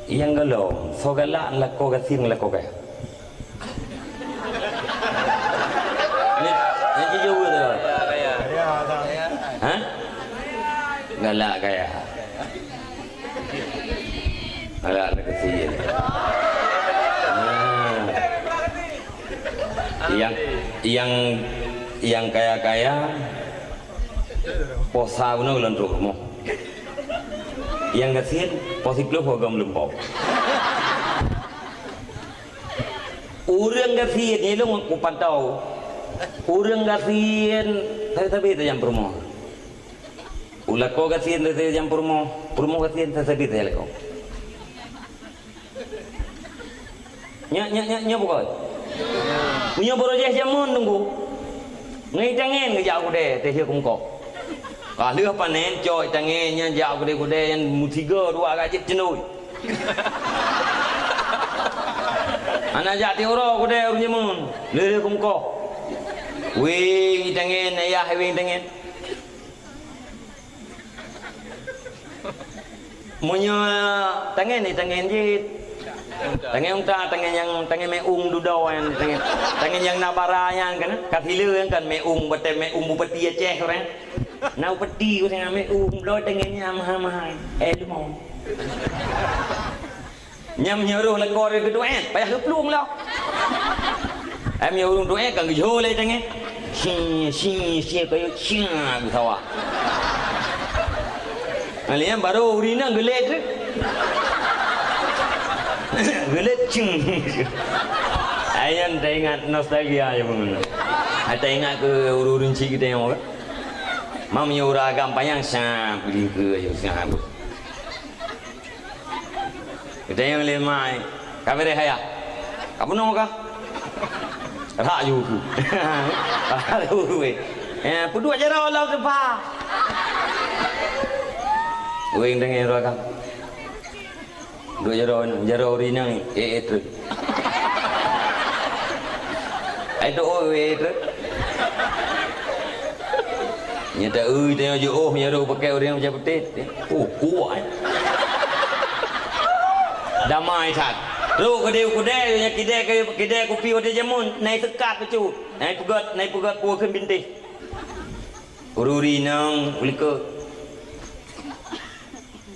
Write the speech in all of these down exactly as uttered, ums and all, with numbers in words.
Nyang gohlom, soe galak lakoe gasien lakoe kaya? Nyan, nyan jujur tu. Ha? Galak kaya. Galak gasien. Ha. Nyang, nyang, nyang kaya-kaya, poh sa bunoe lôn trok rumoh. Nyang gasien, poh siplôh goh gob lôn po. Ureuëng gasien, nyoe lôn kupantau. Ureuëng gasien, sabe-sabe tajak peurumoh. Lakoe gasien, sabe-sabe tajak peurumoh. Peurumoh gasien, sabe-sabe tajak lakoe. Nyak, nyak, nyak, nyak bukan. Meunyoe beurojeh jameun nunggu. Ngon itangen geujak u keudè, teuh keu meukoh. Ka lheueh panen, cok itangen nyan jak u keudè-keudè nyan meusigoe dua ka jeuet ceunoi. Hana jak tiep uroe u keudè ureuëng jameun, lheueh keu meukoh. Wéng itangen, ayah wéng itangen. Meunyoe tangen ni tangen jeuet. Tangen unta, tangen nyang, tangen meu'ueng dudoe nyan, tangen, tangen nyang na bara nyan kan, ka sileue nyan kan meu'ueng, batèe meu'ueng bupati Aceh ureueng. Na bupati ureueng meu'ueng, bloe tangen nyan mahai-mahai. Eh, leumo. Nyang meunyoe roh lakoe geuduek, payah geuplueng lom. Ai meunyoe ureueng duek kan geujok lé tangen. Si, si, si, kayu, si, beusawa. Kalian baru ureueng inong geulet tu. Geulet, cing. Ai nyan teuingat nostalgia je pun. Ai teuingat keu ureueng-ureueng cit geutanyoe kan. Mam meunyoe ureueng agam panyang, sa, peulingkeu, ayo, sa. Geutanyong lé ma, "Ka beureh ayah?" "Ka bunoe kah?" Rak ju keu. Rak ju keu. Eh, peuduek jaroe lam teumpat. Wéng deungon roh agam. Duek jaroe, jaroe ureueng inong, eh, eh, treuk. Ai do, oh, weh, tu. Nyan ta eu, teuh jiôh, meunyo pakèk ureueng macam putéh. Oh, kuat. Damai that. Trok keudè, keudè, nyan keudè, keudè kupi watèe jameun, na seukat bacut. Na peugöt, na peugöt peue kheun bintéh. Ureueng inong, u likot.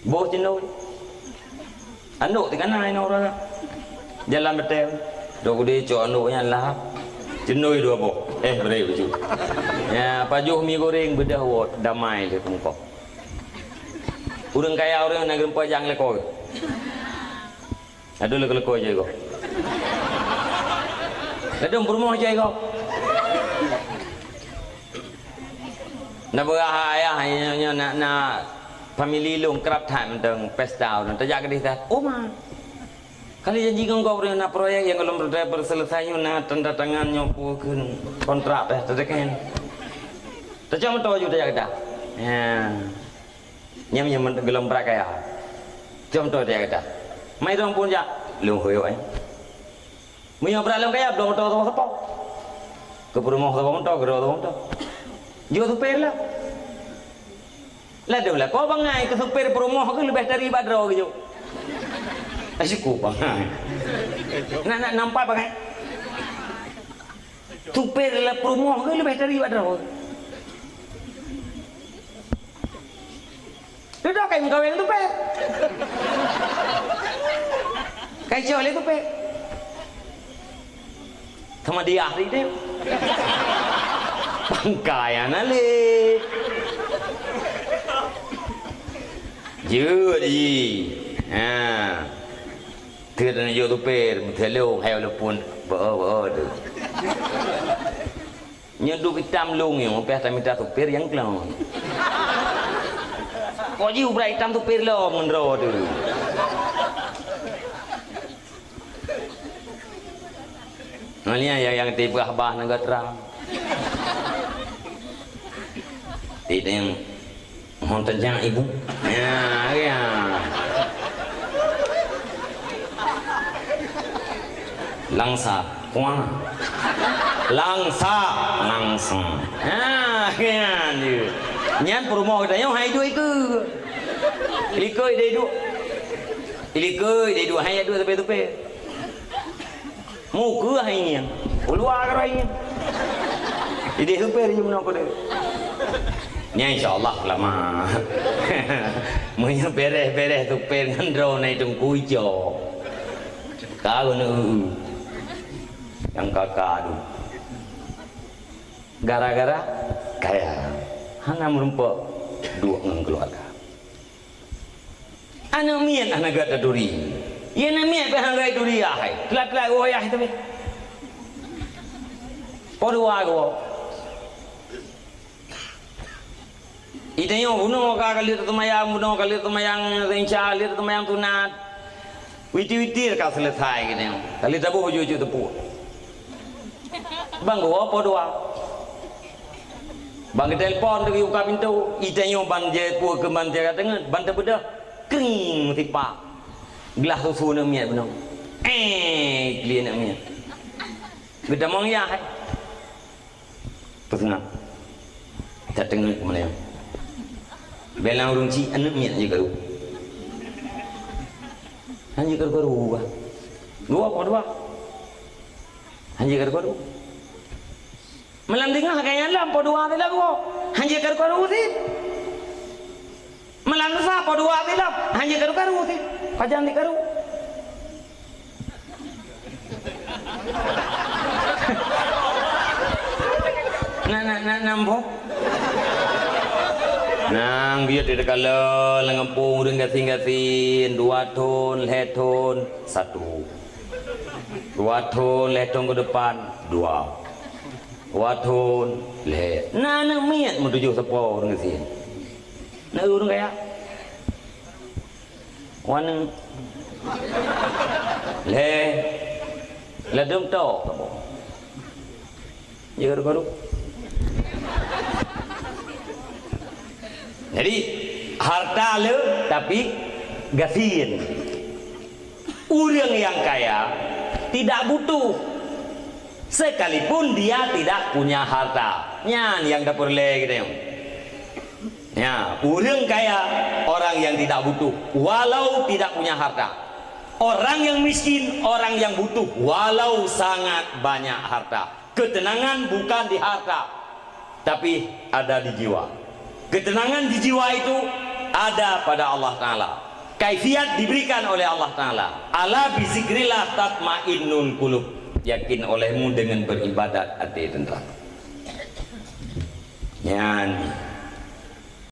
Boh ceunoi. Anok teuh ka na inoe ureueng. Jalan beutôi. Dok udeh cok anok nyan lahap. Ceunoi dua boh. Eh, bri bacut. Nyan, pajoh mi goreng, beudah woe, damai lé keu meukoh. Ureueng kaya ureueng na geureumpok jak ngeulakôi. Aduh, leuko-leuko jai gob. Ladôm peurumoh jai gob. Na beurah ayah, nyoe, nyoe na, na famili lôn krab that mantong pesta, ureueng tajak keudeh that. Oh, ma. Ka lheueh janji ngon gob, ureueng na proyek nyang gohlom peureuleusaih, nyoe na tanda tangan, nyoe peue kheun kontrak teuh, teudeungon. Tacok moto ju tajak keudah. Ya. Nyan meunyoe gohlom brat kaya. Contoh dia kata, "Mai dong pun jak." Lôn hoyok, eh. Meunyoe brat lôn kaya, bloe moto saboh-saboh. Keu peurumoh saboh moto, keu droe saboh moto. Jok supir lah. Ladôm lah, kau bangai keu supir peurumoh keu leubeh dari bak droe keu jok. Syukur bangai. Nak, nak nampak bangai. Supir lah peurumoh keu leubeh dari bak droe. Dudoe kai meukawen tupé. Kai cok lé tupé. Sama dia hari deh. Pangkai ana lé. Jeuet ji. Ha. Teuh dan jok tupé, meuteulông, hai walaupun beu-beu tu. Nyoe duek itam lông nyoe, pih tamita supir nyang klong. Kok jiubra itam supir lom ngon droe tu. Ngon nyan nyang, nyang tibrah bah nanggroe trang. Ti nyang Mohon tajak, Ibu. Ya, ya. Langsa, kuah. Langsa, langsa. Ha, nyan je. Nyan peurumoh geutanyoe hai duek ikeue. Ikeue ideh duek. Ilikoi deh dua hai dua teupée-teupée. Muka hai ngieng. Ulua keu hai ngieng. Ideh teupée di jumno kode. Nya insya Allah lama. Meunyoe bereh-bereh teupée ngon droe nai teungku ijo. Ka guna eu. Nyang kaka tu. Gara-gara kaya. Hana meureumpok duek ngon keuluwarga. Aneuk miet hana gata turi. Ye aneuk miet pih hana gata turi ahai. Telat-telat woe yah teuh. Po dua geuwoe. Itanyoe bunoe ka kali teumayang, bunoe kali teumayang insya, kali teumayang sunat. Witi-witi ka selesai geutanyoe. Kali taboh uju-uju teupue. Bang geuwoe po dua. Bang geutelepon lagi buka pintu, itanyoe ban jipue keu ban jaga teungeut, ban teubeudôh. Kring meusipak. Glah susu aneuk miet bunoe. Eh, kli aneuk miet. Geutamong yah. Peuseunak. That teungeut keumeunyoe. Bela ureueng chik aneuk miet jeuet karu. Hanjeuet karu-karu bah. Dua apa dua? Hanjeuet karu-karu. Malam deungoh ka nyan lom po dua teuh lagoe. Hanjeuet karu-karu sit. Malam lusa po dua teuh lom. Hanjeuet karu-karu sit. Pajan di karu. Na, na, na, na, mbo. Nang biet di kala lam gampông ureueng gasien-gasien, dua thon, lhèe thon, satu. Dua thon, lhèe thon ke depan, dua. Dua thon, lhèe. Na aneuk miet meutujoh sapo ureueng gasien. Na ureueng kaya. Wan lhèe ladôm tok kamoe. Ya, baru-baru. Jadi, harta le, tapi gasien. Ureueng nyang kaya tidak butuh, sekalipun dia tidak punya harta. Nyan nyang tapeureulèe geutanyoe. Ya, ureueng kaya, orang yang tidak butuh, walau tidak punya harta. Orang yang miskin, orang yang butuh, walau sangat banyak harta. Ketenangan bukan di harta, tapi ada di jiwa. Ketenangan di jiwa itu ada pada Allah Ta'ala. Kaifiat diberikan oleh Allah Ta'ala. Ala bizikrillah tatmainnul qulub. Yakin olehmu dengan beribadat até teuntram. Nyan.